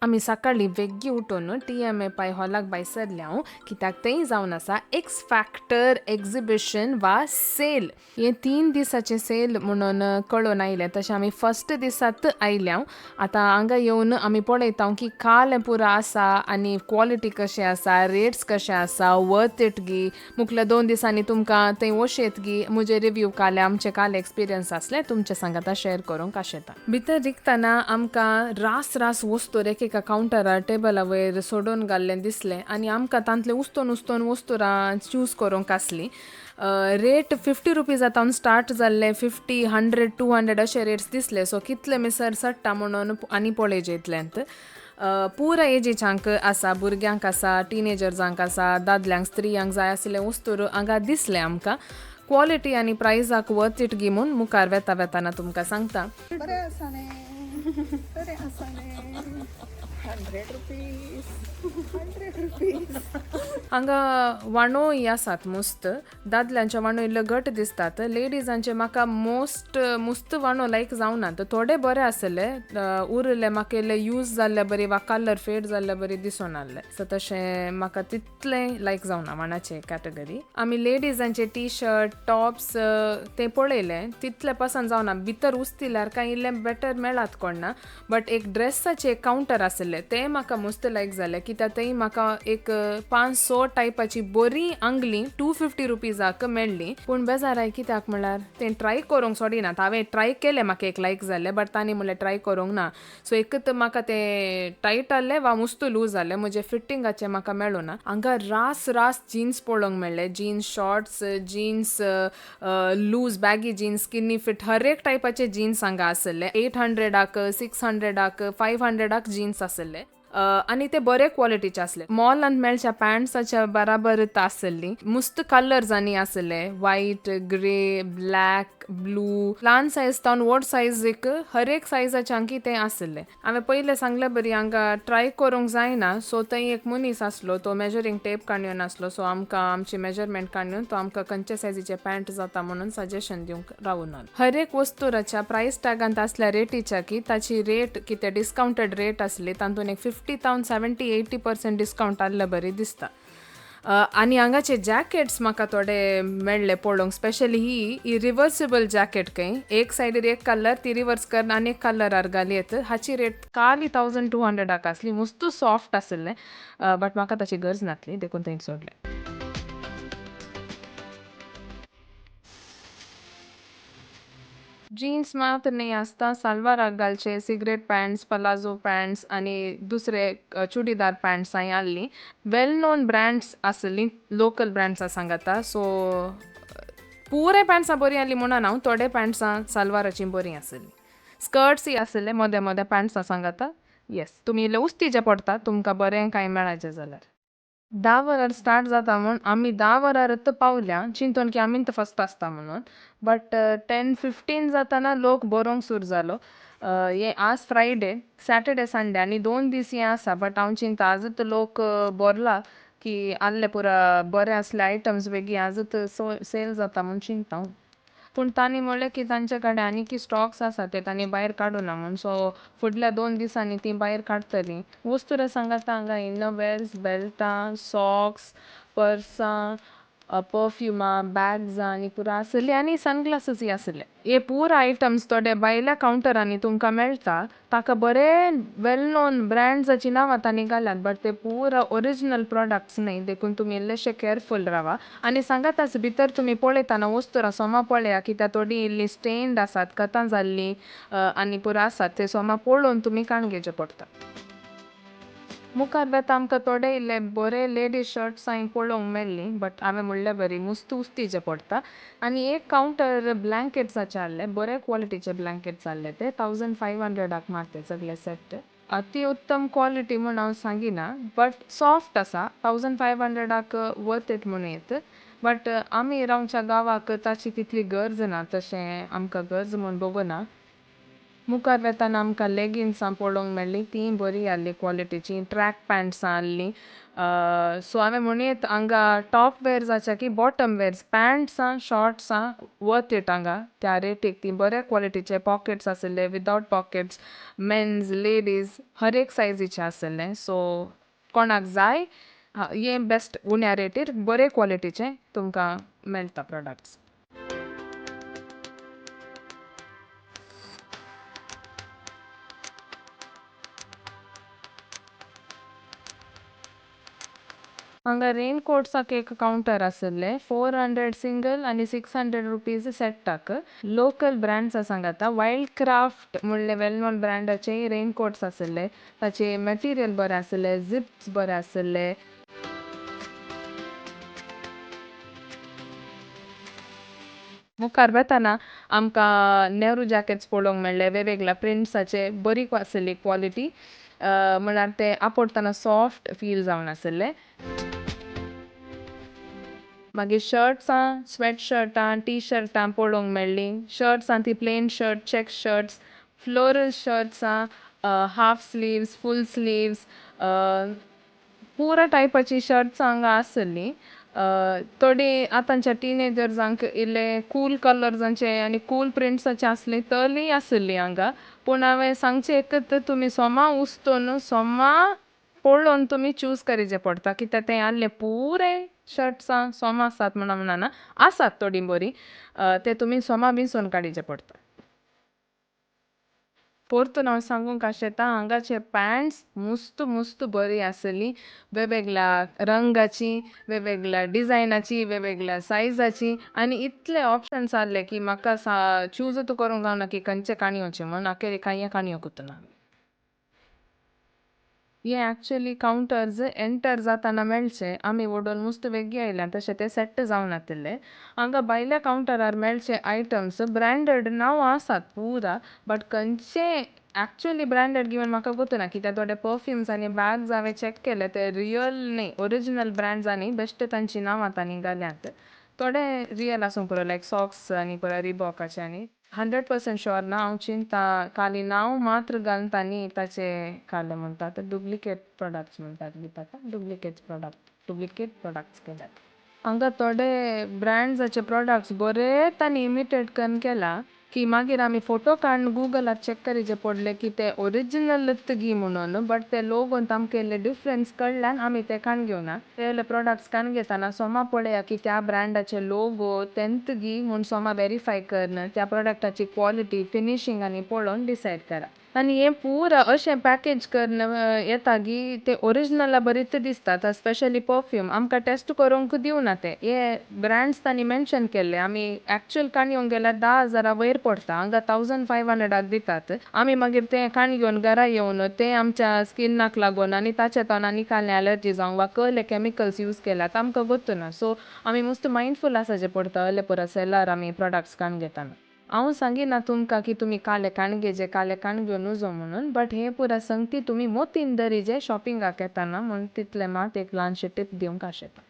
आमी सकाळीं वेग्गी उठून टीएमए पाय हॉलाक भायर सरले हांव, कित्याक थंय जावन आसा एक्स फॅक्टर एग्जिबिशन वा सेल. हे 3 दिसाचे सेल म्हणून कळून आयलें. तशें आमी फर्स्ट दिसात आयल्या. आतां हांगा येवन आमी पळयता की काल पुरो आसा आनी क्वॉलिटी कशें आसा, रेट्स कशें आसा, वर्थ it गी, मुखल्या 2 दिसांनी तुमकां थंय वशेत गी. म्हजे रिव्यू काले आमचे काल एक्सपिरियन्स आसले तुमच्या सांगाता शेअर करूंक आशेता. भितर रिकतना आमकां रास रास वस्तू एक एका कावंटरार टेबला वयर सोडून घाल्लें दिसलें आनी आमकां तांतले उस्तोन उस्तोन वस्तुरां चूज करूंक आसली. रेट 50 रुपीज आतां स्टार्ट जाल्ले, 50, 100, 200 अशे रेट्स दिसले. सो कितले मिसर चडटा म्हणून आनी पळयचे इतल्यांत. पुरा एजीच्यांक आसा, भुरग्यांक आसा, टिनेजर्सांक आसा, दादल्यांक स्त्रियांक जाय आसले वस्तू हांगा दिसले आमकां. क्वॉलिटी आनी प्रायजाक वर्थ it गी म्हूण मुखार वेता वेताना तुमकां सांगता. बरें आसा न्ही, बरें आसा न्ही. 100 रुपीज, 100 रुपीज. हांगा वाणोय आसात मस्त, दादल्यांचे वाणो इल्ले घट दिसतात. लेडीजांचे म्हाका मोस्ट मुस्त वाणो लायक जावना, थोडे बरे आसले, उरले म्हाका इल्ले यूज जाल्ले बरी वा कलर फेड जाल्ले बरी दिसून आसले. सो तशें म्हाका तितलें लायक जावना वाणाचे कॅटेगरी. आमी लेडीजांचे टी शर्ट टॉप्स ते पळयले, तितले पसंत जावना. भितर उस्तिल्यार कांय इल्ले बेटर मेळात कोण ना. बट एक ड्रेसाचे एक कावंटर आसले ते म्हाका मस्त लायक जाले, कित्याक थंय म्हाका एक 5-6 टायपाची बरी आंगली 250 रुपीजाक मेळ्ळी. पूण बेजाराय कित्याक म्हणल्यार तें ट्राय करूंक सोडिनात. हांवें ट्राय केलें, म्हाका एक लायक जालें, बट तांणी म्हणलें ट्राय करूंक ना. सो एक तर म्हाका तें टायट आहलें वा मुस्त लूज जालें, म्हजें फिटींगाचें म्हाका मेळूं ना. हांगा रास रास जिन्स पळोवंक मेळ्ळे, jeans shorts, jeans loose baggy jeans, skinny fit, हर एक टायपाचे जिन्स हांगा आसले. 800, 600, 500 जिन्स आसले आनी ते बरे क्वॉलिटीचे आसले. मॉलांत मेळच्या पॅन्ट्साच्या बराबर आसली. मस्त कलर्स आनी आसले, वायट, ग्रे, ब्लॅक, ब्लू, ल्हान सायज तावन व्हड सायज एक हर एक सायजाचे हांगी ते आसले. हांवें पयलें सांगले बरी हांगा ट्राय करूंक जायना. सो थंय एक मनीस आसलो, तो मेजरींग टेप काडून आसलो. सो आमकां आमची मेजरमेंट काडून तो आमकां खंयच्या सायजीचे पॅन्ट जाता म्हणून सजेशन दिवंक रावून आलो. हर एक वस्तूच्या प्रायस टॅगांत आसल्या रेटीच्या की ताची रेट कितें डिस्कावंटेड रेट आसली तातूंत एक 50 तावन 70-80% डिस्कावंट आहले बरी दिसता. आनी हांगाचे जॅकेट्स म्हाका थोडे मेळ्ळे पळोवंक, स्पेशली ही रिवर्सिबल जॅकेट खंय एक सायडीर एक कलर ती रिवर्स कर आनी एक कलरार घालयत. हाची रेट खाली 1200 आसली. मस्त सॉफ्ट आसलें, बट म्हाका ताची गरज नासली देखून थंय सोडलें. जीन्स मात न्ही आसता, सलवाराक घालचे सिगरेट पॅन्ट्स, पलाझो पॅन्ट्स आनी दुसरे चुडीदार पॅन्ट्सांय आहलीं. वेल नोन ब्रँड्स आसलीं, लोकल ब्रँड्स सांगता. सो पुरे पॅन्ट्सां बरीं आहलीं म्हणना हांव, थोडे पॅन्ट्सां सलवाराचीं बरीं आसलीं. स्कर्ट्सूय आसले मदें मदें पॅन्ट्सां सांगता. येस, तुमी इल्ले उस्तीचे पडटा तुमकां बरें कांय मेळाचें जाल्यार. 10 वरार स्टार्ट जाता म्हूण आमी 10 वरारच पावल्या, चिंतून की आमी फर्स्ट आसता म्हणून. बट 10:15 जाताना लोक बरोवंक सुरू जालो. हे आज फ्रायडे, सॅटर्डे संडे आनी 2 दीस हें आसा, बट हांव चिंता आजूच लोक भरला की आहले पुरा बरे आसले आयटम्स बेगी आजूच सेल जाता म्हूण चिंता हांव. पूण तांणी म्हणलें की तांचे कडेन आनीक स्टॉक्स आसा ते तांणी भायर काडूना म्हूण. सो फुडल्या 2 दिसांनी ती भायर काडटलीं. वस्तू सांगता हांगा इनरवेअर्स, बेल्टां, सॉक्स, पर्सां, परफ्युमां, बॅग्सां आनी पुरा आसली आनी सनग्लासीसूय आसले. हे पुरा आयटम्स थोडे भायल्या कावंटरांनी तुमकां मेळटा, ताका बरे वेल नोन ब्रँड्साची नांवां तांणी घाल्यात, बट ते पुरा ओरिजिनल प्रोडक्ट्स न्हय, देखून तुमी इल्लेशे केअरफूल रावा. आनी सांगाताच भितर तुमी पळयतना वस्तूरां सोमा पळया, कित्याक थोडीं इल्लीं स्टेन्ड आसात, खतां जाल्लीं आनी पुरा आसात, ते सोमा पळोवन तुमी काण घेवचें पडटा. मुखार वेता आमकां थोडे इल्ले बरे लेडीज शर्ट्सांय पळोवंक मेळ्ळीं, बट हांवें म्हणल्या बरी मुस्त उस्तीचे पडटा. आनी एक कावंटर ब्लँकेट्साचे आहले, बरे क्वॉलिटीचे ब्लँकेट्स आहले ते 1500 मारते सगळे सेट. अति उत्तम क्वॉलिटी म्हूण हांव सांगिना, बट सॉफ्ट आसा. 1500 वर्थ it म्हणूं येत. बट आमी रावच्या गांवाक ताची तितली गरज ना, तशें आमकां गरज म्हूण बगोना. मुखार वेताना आमकां लेगिन्सां पळोवंक मेळ्ळीं, तीं बरीं आहलीं क्वॉलिटीचीं. ट्रॅक पॅन्ट्सां आहलीं. सो हांवें म्हणयेत हांगा टॉप वेर्साच्या की बॉटम वेर्स, पॅन्ट्सां शॉर्ट्सां वर्थ it हांगा त्या रेटीक. तीं बऱ्या क्वॉलिटीचे, पॉकेट्स आशिल्ले, विदावट पॉकेट्स, मेन्स, लेडीज हर एक सायजीचे आशिल्ले. सो कोणाक जाय हें बेस्ट, उण्या रेटीर बरे क्वॉलिटीचे तुमकां मेळटा प्रोडक्ट्स. हांगा रेनकोट्साक एक कावंटर आशिल्लें. 400 सिंगल आनी 600 रुपीज सेटाक. लोकल ब्रँड्स आसा आतां. वायल्ड क्राफ्ट म्हणले वेल नोन ब्रँडाचे रेनकोट्स आशिल्ले. ताचे मटेरियल बरें आशिल्लें, जिप्स बरे आशिल्ले. मुखार वेताना आमकां नेहरू जॅकेट्स पळोवंक मेळ्ळे, वेगवेगळ्या प्रिंट्साचे. बरी आशिल्ली क्वॉलिटी, म्हळ्यार ते आपोडटना सॉफ्ट फील जावन आशिल्ले. मागीर शर्ट्सां, स्वेट शर्टां, टी शर्टां पळोवंक मेळ्ळीं. शर्ट्सां ती plain shirt, check shirts, floral शर्ट्सां, half sleeves, फूल स्लीव्स, पुरा टायपाची शर्ट्सां हांगा आसली. थोडीं आतांच्या टिनेजर्सांक इल्ले कूल कलर्सांचे आनी कूल प्रिंट्साचे आसली तरलीय आसली हांगा. पूण हांवें सांगचें एकच, तुमी सोमा उस्तून सोमा पळोवन तुमी चूज करीचें पडटा, कित्याक तें आहले पुरे शर्ट्सां सोमा आसात म्हणून म्हणना, आसात थोडीं बरीं. ते तुमी सोमा विंचून काडीचें पडटा. परतून हांव सांगूंक आशेता, हांगाचे पॅन्ट्स मुस्त मुस्त बरी आसली. वेगवेगळ्या रंगाची, वेगवेगळ्या डिजायनाची, वेगवेगळ्या सायजाची आनी इतले ऑप्शन्स आहले की म्हाका सा चूजूच करूंक गावना की खंयचे काणयोचे म्हूण. अखेरीक कांय काणयोकूच ना. हे एक्चुअली कावंटर्स एंटर जाताना मेळचे, आमी वडोवन मुस्त वेगळी आयल्या, तशें ते सेट जावनातिल्ले. हांगा भायल्या कावंटरार मेळचे आयटम्स ब्रँडेड नांवां आसात पुरा, बट खंयचे एक्चुअली ब्रँडेड गिवन म्हाका गोत्तुना, कित्याक थोडे परफ्युम्स आनी बॅग्स हांवें चॅक केले, ते रियल न्ही, ओरिजिनल ब्रँड्स आनी बेश्टे तांची नांवां तांणी घाल्यांत. थोडे रियल आसूंक पुरो, लायक सॉक्स आनी पुरो रिबॉकाचे, आनी 100% शुअर ना. हांव चिंता खाली नांव मात्र घालून तांणी ताचे काडले म्हणटात, डुप्लिकेट प्रोडक्ट्स म्हणटात बी ताका, डुप्लिकेट प्रोडक्ट्स केल्यात. हांगा थोडे ब्रँड्साचे प्रोडक्ट्स बरे तांणी इमिटेट करून केला की मागीर आमी फोटो काडून गुगलार चॅक करीचे पडले की ते ओरिजिनलच गी म्हणून. बट ते लोगोन आमकां इल्ले डिफरन्स कळ्ळ्यान आमी ते काडून घेवना. ते प्रोडक्ट्स काडून घेताना सोमा पळया की त्या ब्रँडाचे लोगो तेंत गी म्हूण सोमा वेरीफाय करून, त्या प्रोडक्टाची क्वॉलिटी, फिनिशींग आनी पळोवन डिसायड करा. आनी हें पुरा अशें पॅकेज करून येता की ते ओरिजिनला बरीच दिसता. आतां स्पेशली परफ्यूम आमकां टेस्ट करूंक दिवना ते. हे ब्रँड्स तांणी मेन्शन केल्ले, आमी एक्चुअल काण घेवंक गेल्यार 10,000 वयर पडटा, हांगा 1500 दितात. आमी मागीर तें काण घेवन घरा येवन तें आमच्या स्किनाक लागून आनी ताच्या तोंडान आनी काडलें एलर्जी जावं वा कहले केमिकल्स यूज केल्यात आमकां गोत्तुना. सो आमी मस्त मायंडफूल आसाचें पडटा अहले पुरा सेलार आमी प्रोडक्ट्स काण घेताना. हांव सांगिना तुमकां की तुमी काले काण घेजे, काले काण घेवन वचो म्हणून, बट हे पुरा संगती तुमी मोतीन दरीजे शॉपिंगाक येताना म्हूण तितलें मात एक ल्हानशें टीप दिवंक आशेता.